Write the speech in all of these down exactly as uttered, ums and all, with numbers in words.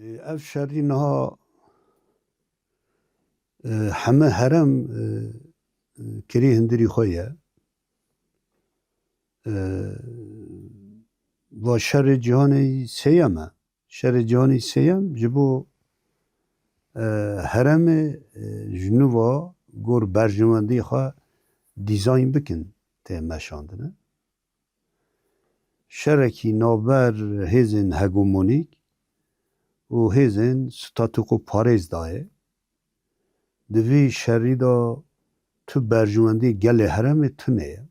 Ev şerî niha, e, heme herem, e, e, kirî hundirî xwe ye. E, va şerê cîhanê sêyem e. Şerê cîhanê sêyem ji bo, e, heremê, e, ji nû va gor berjewendiyê xwe dîzayn bikin tê meşandine. Şerekî navber hêzên hegemonîk û hêzên statûkoparêz dayê. Di vî şerî de tu berjewendî gelê heremê tune ye.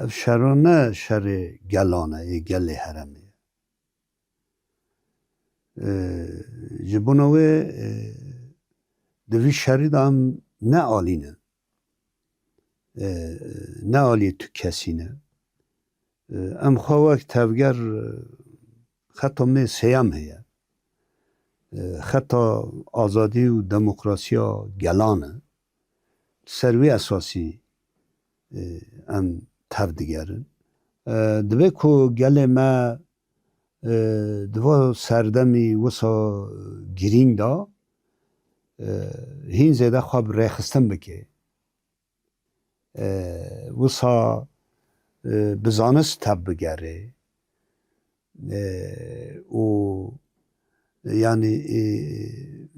Ev şero ne şerê gelan e, ê gelê heremê ye. E, ji bona wê, e, di vî şerî de em ne alî ne. E, ne alî tu kesî ne. E, em xwe wek tevger, e, xeta me sêyem heye. E, xeta azadî û demokrasiya gelan e. Li ser wî esasî, e, em tev digerin. E, divê ku gelê me, e, di va serdemî wisa girîng de, e, hîn zêde xwe bi rêxistin bike. E, wisa, e, bi zanist tev bigere. E, û, yanî, e,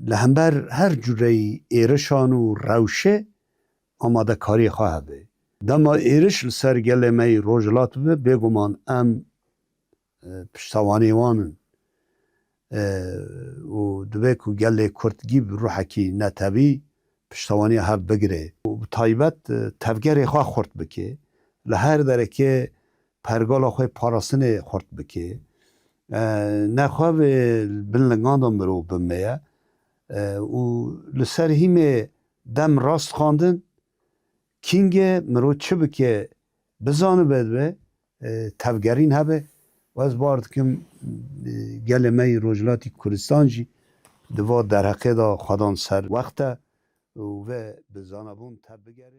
li hember her cureyî êrişan û rewşê amadekariyê xwe hebe. Dema êriş li ser gelê me yî rojhilat bibe, bêguman em, e, piştewanî wan in. E, û divê ku gelê Kurd gî bi ruhekî netewî piştewaniya hev bigire û bi taybet, e, tevgerê xwe xurt bike. Li her derekê pergala xwe parastinê xurt bike. E, nexwe vê bin lingan de mirov bimeye. E, û li ser hîmê dem rast xwendin, kîngê mirov çi bike bizanibe dibe, e, tevgerîn hebe. Û ez bar dikim, e, gelê me yî Rojhilatî Kurdistan jî di va derheqê de xwedan ser wext e û vê bi zanabûn tev bigere.